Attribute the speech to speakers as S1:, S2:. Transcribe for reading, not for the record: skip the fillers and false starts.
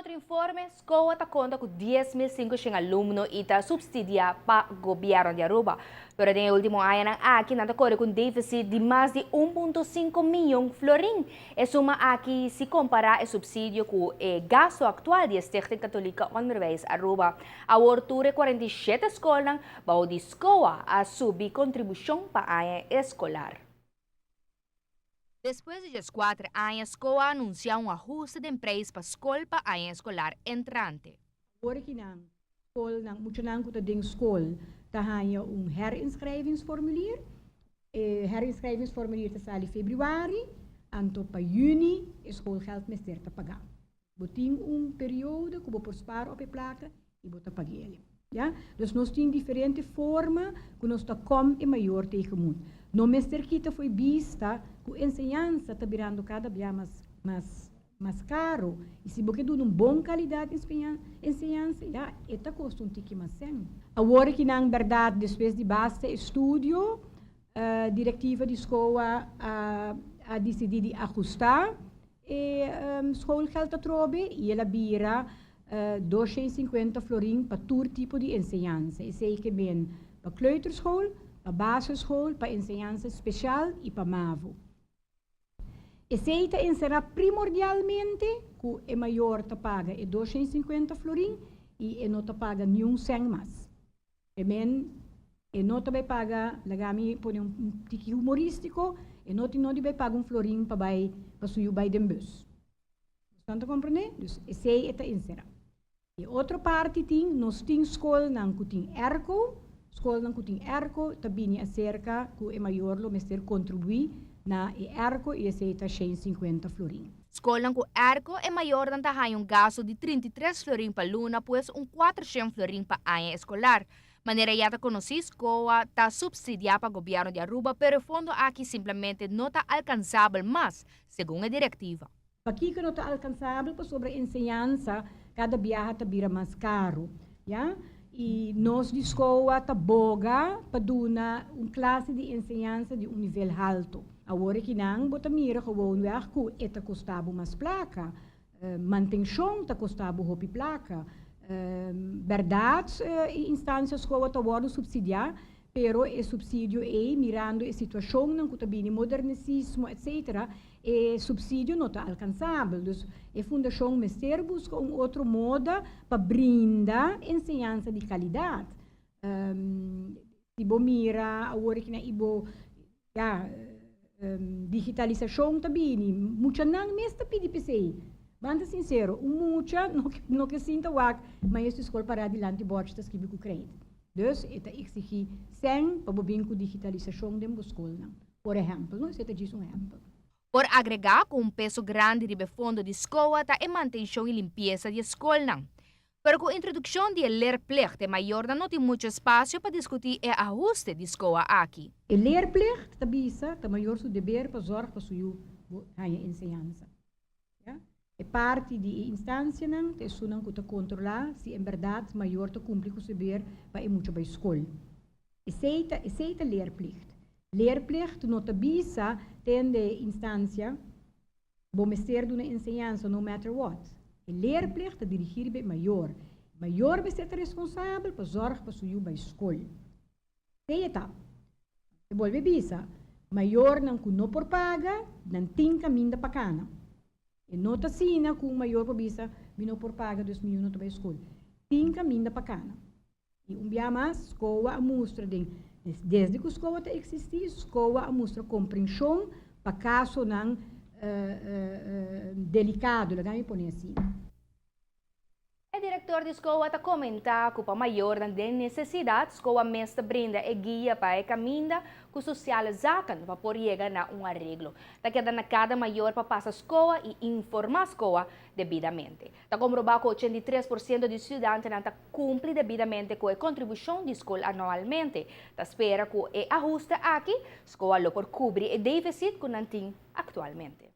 S1: otro informe, SCOA ta conta cu 10.500 alumno y ta subsidia pa gobierno di Aruba. Pero den e ultimo añanan aki nan ta core cu un deficit di mas di 1.5 miyon florin. E suma aki si compara e subsidio cu e gasto actual di e Stichting Katholieke Onderwijs Aruba. Awor tur e 47 scolnan bao di SCOA a subi contribucion pa aña escolar. Despues di 14 aña, SCOA a anuncia un ahuste den prijs pa scol pa aña escolar entrante.
S2: Awor cu nan scol nan muchanan cu ta den scol ta haya un herinschrijvingsformulier. E herinschrijvingsformulier ta sali februari, anto pa juni e schoolgeld mester ta paga. Bo tin un periodo cu bo por spaar op e placa y bo ta pag'e. Ja? Dus nos tin diferente forma cu nos ta kom e mayor tegemoet. No mester kita fo'i bista cu enseñansa ta birando cada bia mas, mas, mas caro. Y si bo kier un bon calidad enseñansa, ja, e ta costa un tiki mas cen. Awor cu na berdad, despues di basta estudio, directiva di SCOA a dicidi di ahusta e schoolgeld atrobe y el a bira 250 florin pa tur tipo di enseñansa. Esey ta bin pa kleuterschool, pa basisschool, pa enseñansa special y pa MAVO. Esey ta encera primordialmente cu e mayor ta paga e 250 florin y e no ta paga ningun cen mas. E men e no ta bay paga, laga mi pone un tiki humoristico, e no no bay paga un florin pa bay pa su bay den bus. Ta comprende? Dus esey ta encera. E otro parti tin, nos tin scolnan cu tin airco, scolnan cu tin airco, ta bini acerca cu e mayor lo mester contribui na e airco y esey ta 150 florin.
S1: Scolnan cu airco, e mayor ta haya un gasto di 33 florin pa luna, pues un 400 florin pa aña escolar. Manera ya ta conoci, SCOA ta subsidia pa gobierno di Aruba, pero e fondo aki simplemente no ta alcansabel mas, segun e directiva.
S2: Pakico no ta alcansabel? Pasobra enseñansa cada biaha ta bira mas caro, ja? Y nos di SCOA ta boga pa duna un clase di enseñansa di un nivel halto. Awor cu nan bo ta mira gewoon weg cu e ta costa bo mas placa. Mantencion ta costa bo hopi placa. Berdad, instancia SCOA ta wordo subsidia, pero e subsidio e mirando e situacion nan cu ta bini modernismo, etc., e subsidio no ta alcansabel. Dus e fundacion mester busca un otro moda pa brinda enseñansa di calidad. Si bo mira awor cu na ibo ja, digitalisacion ta bini, muchanan mes ta pidi p'esey. Ban ta sincero, un mucha no kier sinta wak maestro scol para dilanti bord ta skirbi cu krijt. Dus e ta exigi cen pa bo bin cu digitalisacion den bo scolnan. Por ehempel, no? Esey ta djis un ehempel.
S1: Por agrega cu un peso grandi riba fondo di SCOA ta e mantencion y limpiesa di scolnan. Pero cu introduccion di leerplicht, e mayor no tin mucho espacio pa discuti e ahuste di SCOA aki.
S2: E leerplicht ta bisa, ta mayor su deber pa zorg pa su haya enseñansa. Ja? E parti di instancianan, ta esunnan cu ta controla si en berdad mayor ta cumpli cu su deber pa e mucha bay scol. Esey ta leerplicht. Leerplicht no ta bisa den de instancia bo mester duna enseñansa no matter what. E leerplicht ta dirigi riba mayor. Mayor mester ta responsabel pa zorg pa su yiu bay scol. Esey ta. E bolbe bisa, mayornan cu no por paga, nan tin caminda pa cana. E no ta asina cu mayor por bisa, mi no por paga, dus mi no ta bay scol. Tin caminda pa cana. Y un bia mas, SCOA a mustra den, desde cu SCOA ta existi, SCOA a mustra comprension pa casonan delicado, laga mi pone asina.
S1: E director di SCOA ta comenta cu pa mayornan den necesidad, SCOA mes ta brinda e guia pa e caminda cu Sociale Zaken pa por yega na un areglo. Ta keda na cada mayor pa pasa SCOA y informa SCOA debidamente. Ta comproba cu 83% di studiantenan ta cumpli debidamente cu e contribucion di scol anualmente. Ta spera cu e ahuste aki, SCOA lo por cubri e deficit cu nan tin actualmente.